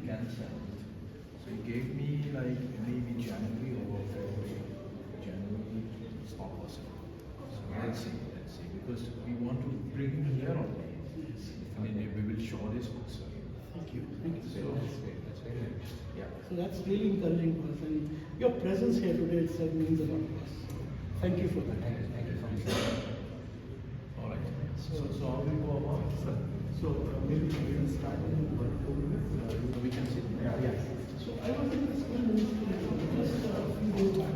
cancelled. So he gave me like maybe January or February. January, it's not possible. So let's see, let's see, because we want to bring him here only. I mean, we will show this also. Thank you. Thank you. So, That's great. That's very nice. yeah. So that's really encouraging for us, and your presence here today itself means a lot to us. So thank you for that. Thank you. Thank you so much. All right. So, so how we go about? So maybe we can start in 1 or 2 minutes. We can sit. Yeah. Yeah. So I was in the school ministry just a few days back.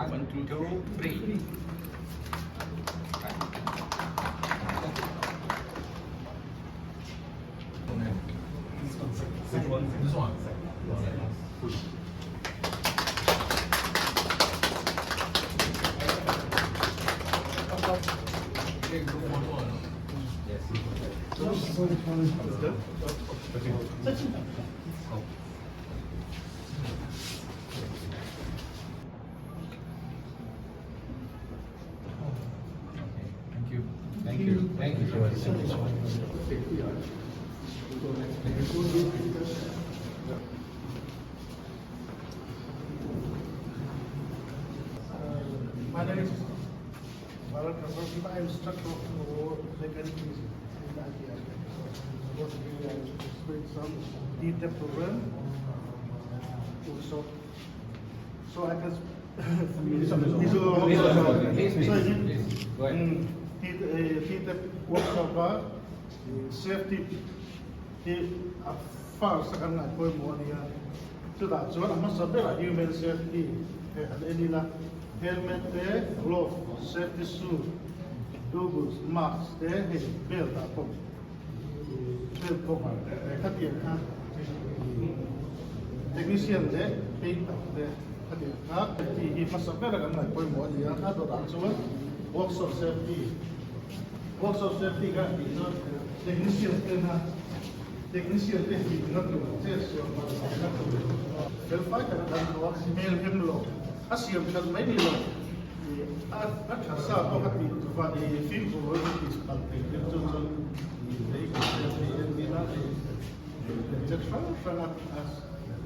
One, two, three. Which one? This one. Push. Okay, group photo. no? Yes. Sachin. Okay, thank you. Thank you. Thank you so much. Thank you so much. My name is Bharat Kapoor. I am instructor for mechanical in the ITI. So basically, I participate some DTEP program workshop. So I can. Mizo. Mizo. Please, please, So is it- please. Go ahead. TTEP workshop ah, safety hi a first a kan ngaih pawimawh a nia. Chutah chuan a hmasa berah human safety he han en ila helmet te, glove, safety shoe, goggles, mask te hei belt ah pawh belt pawh khatiang kha technician leh painter te khatiang kha safety hi hmasa bera kan ngaih pawimawh a nia. A dawtah chuan workshop safety workshop safety kha tih chuan technician te na technician te himna tur che sual hman himna tur fel fai taka kan hmu a, hmel hem lo a siam that mai ni lo a a tha sa pawh a tih chuan ih fimkhur a tih palh thei te chu chuan ih vehicle safety entir a hei budget hrang hrang a a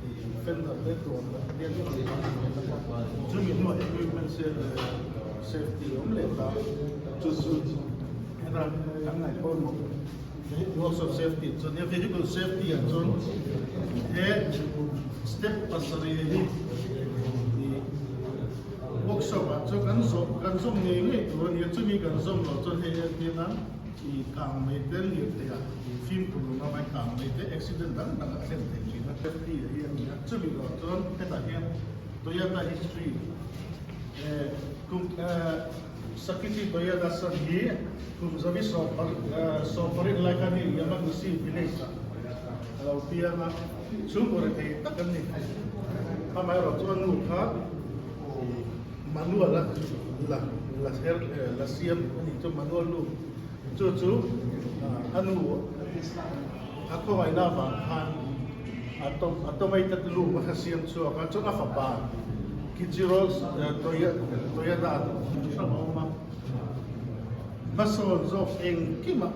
ih fender te tuam lah hian chumi hnuah equipment safety a awm leh ta chu chu heta kan ngaih pawimawh Workshop safety chuan nia vehicle safety ah chuan he step pasarih hi ih workshop ah chuan kan zawh kan zawm ngei ngei tur a nia chumi kan zawm loh chuan hei entir nan ih kang mai te lirthei ah ih fimkhur lo na mai kang mai te accident dang dang a thlen thei thin a safety ah hi a ni a chumi loh chuan hetah hian Toyota history eh kum eh. Sakichi Toyota san hi kum zavi 18 lai khan hi Yamaguchi village ah a lo piang a, chhungkaw rethei tak an ni. Amaherawh chu a nu kha manual a la la her la siam a nih chu manual nu chu chu a nu a khawngaihna avang khan automated loom a kha siam chhuak a, chuan a fapa Kichiro Toyota hrang a awm a, hmasawn zawk engkimah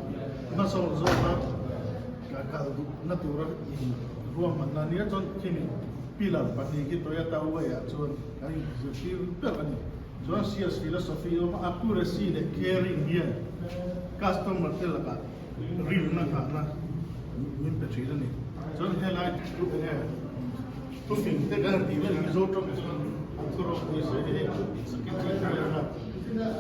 hmasawn zawka kal duhna tura in ruahmanna a nia chuan khimi pillar pahnih khi Toyota way ah chuan kan inzirtir ber a ni. Chuan sales philosophy a awm a, accuracy leh caring hian customer te lakah rilna nghahna min pe thin a ni. Chuan helai chu enge thufing te kan han tih vel Mizo tawng chuan an thu rawk ni se hei sakhi chi te kha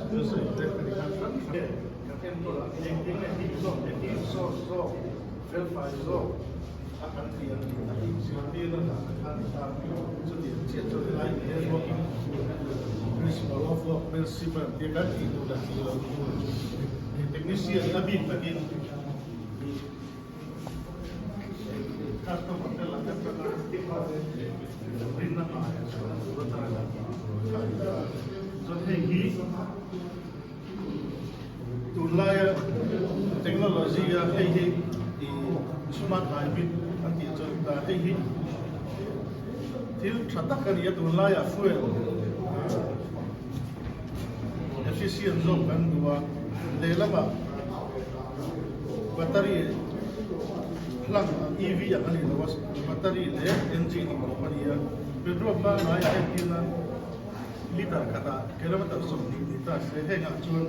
thusawi te a ni khan hrang hrang kan enkawl a engtin nge him zawk leh him sawt zawk felfai zawk a kan tih ang a inzirtirna dan a kha ni ta chutiang chiah chuan helai hian working principle of workmanship a tia kan tih duh leh tih loh tur Technician a bik takin customer te laka atanga rinna nghah tur atana chuan hei hi tunlaia technology a hei hi smart hybrid an tih chuan hei hi thil tha tak a ni a tunlaiah fuel Efficient zawk kan duh a, lehlamah Battery hlang EV ang a ni lo a, battery leh engine inkawp a ni a. Petrol pangngai ah entirna liter khatah kilometer 20 ni ta se, hengah chuan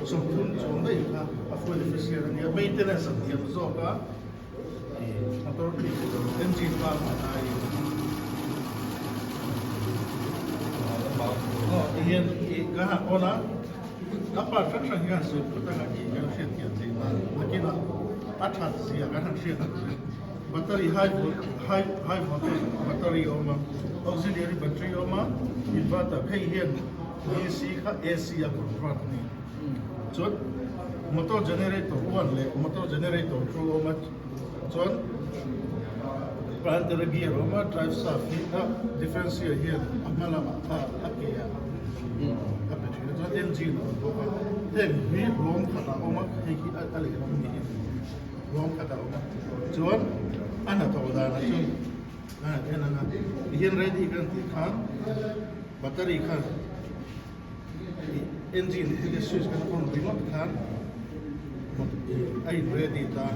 30 chuang daih kha a fuel efficient a ni a, maintenance a hniam zawk a, motor engine pangngai aiin. Aw tihian ka han on a. A part hrang hrang hian sawi phut anga tih kan hriat thiam theih nan nakinah a that zia kan han hriat ang chu. Battery high high high voltage battery a awm a, auxiliary battery a awm a, inverter hei hian DC kha AC a convert a ni. Chuan motor generator one leh motor generator two a awm a, chuan planetary gear a awm a, drive shaft hi a differential hian a hma lamah kha a ke a. A pe thin a chuan engine a awm bawk a heng hi rawng khatah a awm a hei hi a lehlam ni hi rawng khatah a awm a chuan a hnathawh danah chuan a han en ang a tihian ready kan tih khan battery khan engine heti switch kan on ringawt khan a in ready ta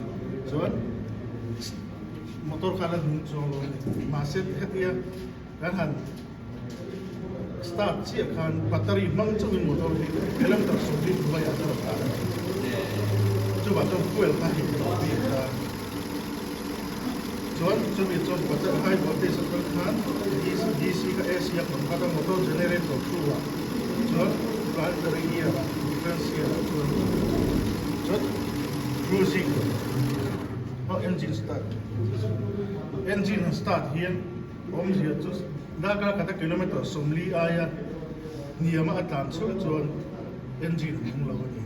chuan motor khan a hnung chuang lo a ni mahse hetia kan han Start chiah khan battery hmang chauhin motor hi kilometer 70 hnuaiah a rawn tlan a ni. Chuvah chuan fuel kha hei tawh bik a. Chuan chumi chuan battery high voltage atang khan DC kha AC a convert a motor generator through ah chuan planetary gear ah differential ah chuan chuan cruising oh engine start engine han start hian Awmzia chu darkar khata kilometer 40 aia hniama a tlan chhung chuan engine a nung lo a ni.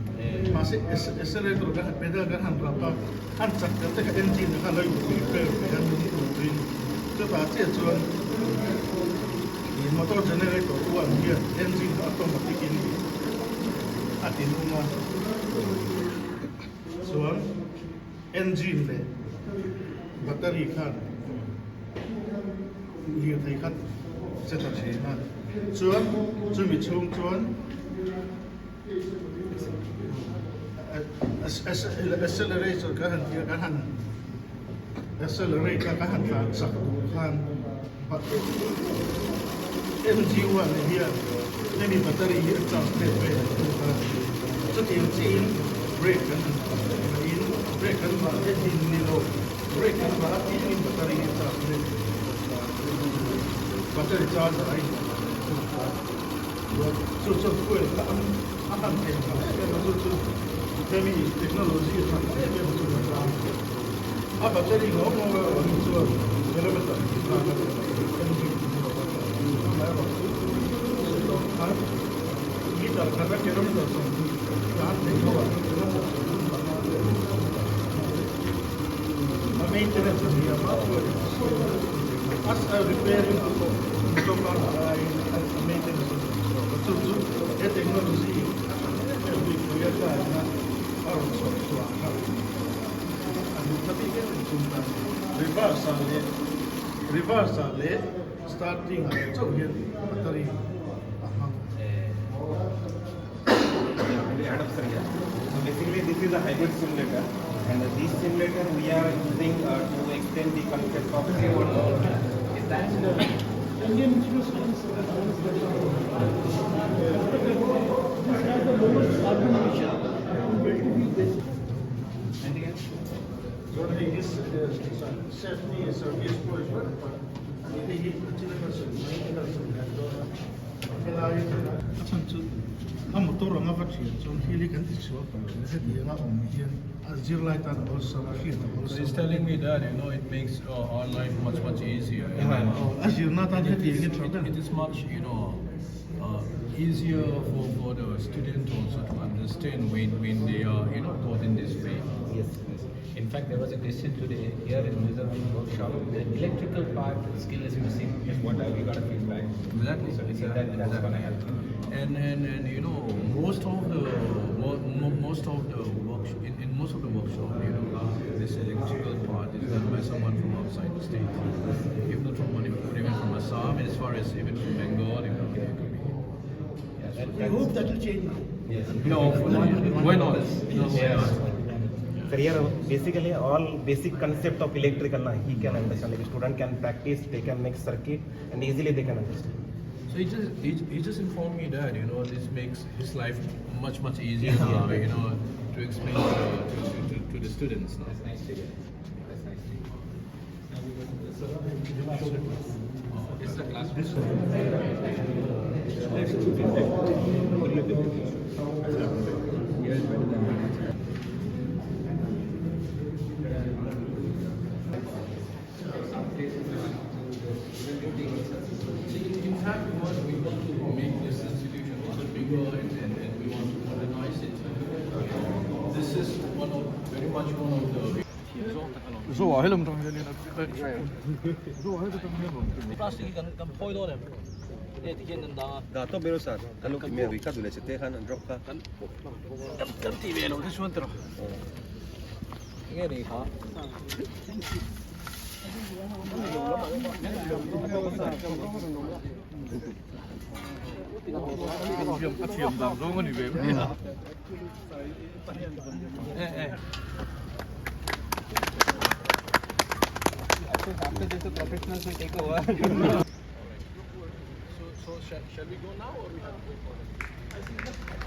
Mahse accelerator kan han pedal kan han rap a, han chak tel te kha engine kha lo in prepare ve a nung turin. Chutah chiah chuan motor generator uan hian engine kha automatic in a ti nung a. Chuan Engine leh battery khan lirthei kha che ta thin a, chuan chumi chhung chuan accelerator kan han tia kan han accelerate a kan han tlan chak duh khan MG1 hian hemi battery hi a charge let vel ang chu a, chutiang chiahin brake kan han vahin brake kan vah te hi ni lo, brake kan vah apiangin battery hi a charge let battery charger a indah ang chu a, chu chuan fuel kha a hman theih ang em em a chu chu hemi technology a tha em em a chu a tlang. A battery ngawng ngawng erawh hi chuan kilometer hnih nghak a ni mai engine chu lo va tlan a, amaherawhchu sawi tawh khan liter khata kilometer 20 tlan thei ho ah chuan kilometer 35 vel a maintenance a ni a, mah chuan as a repairing ah pawh motor car ah aiin a maintenance a ni zawk a, chu chu he technology a tha em em bik Toyota ina a rawn chhuah chhuah kha. A hnu ta bik em em chung tan reverse ah leh reverse ah leh starting ah chauh hian battery a hmang. So basically this is a hybrid simulator and this simulator we are using to extend the concept of Is that Indian Institute of Science has done this has the lowest carbon emission on well-to-wheel basis. Anything else? Chuan hei hi safety service pawh hi a ni hei hi thil a kan sawi mai a kan sawi leh dawn a helai a chhan chu a motor anga va thian chuan thil hi kan ti chhuak ta lo heti anga awm hian a zirlai tan a awlsam a hriat a So he's awlsam telling me that you know it makes uh, our life much much easier. a zirna tan It heti is, hi tha it, ber it is much you know uh, easier for, for the student also to understand when, when they are you know taught in this way. Yes, yes. In fact, there was a question today here in Mizoram workshop. The electrical part skill is missing, is what I, we got a feedback. Exactly. So they said that that's Exactly. gonna help. And, and and you know most of the mo- mo- most of the work in, in most of the workshop you know this electrical part is done by someone from outside the state, if not from Manipur, even from Assam, and as far as even from Bengal, you know, it could be. Yeah, that, We that's, hope that will change now. yes. No, why not? No, why Yes. not? Yeah. Sir, here basically all basic concept of electrical na, he can understand. Like student can practice, they can make circuit, and easily they can understand. So he just informed me that this makes his life much, much easier now, to explain to the students now. That's nice to hear. That's nice to hear. Now we go to the. This is the classroom. Here is better than mine. Some places even building itself is See, in fact, we want to make this institution also bigger and we want to modernize it. This is one of very much one of the Zo a helum tang hian zo a helum tang hian. Plastic hi kan phawi dawn em e ti hian kan dang a. Da to bero sar kan lo me ri ka dule che te khan drop ka. Kan ti ve lo te chuan tiro nge ni kha. A thiam dang zawng ani ve mai a. E e. After this, the professionals will take over. So shall we go now or we have to wait for them?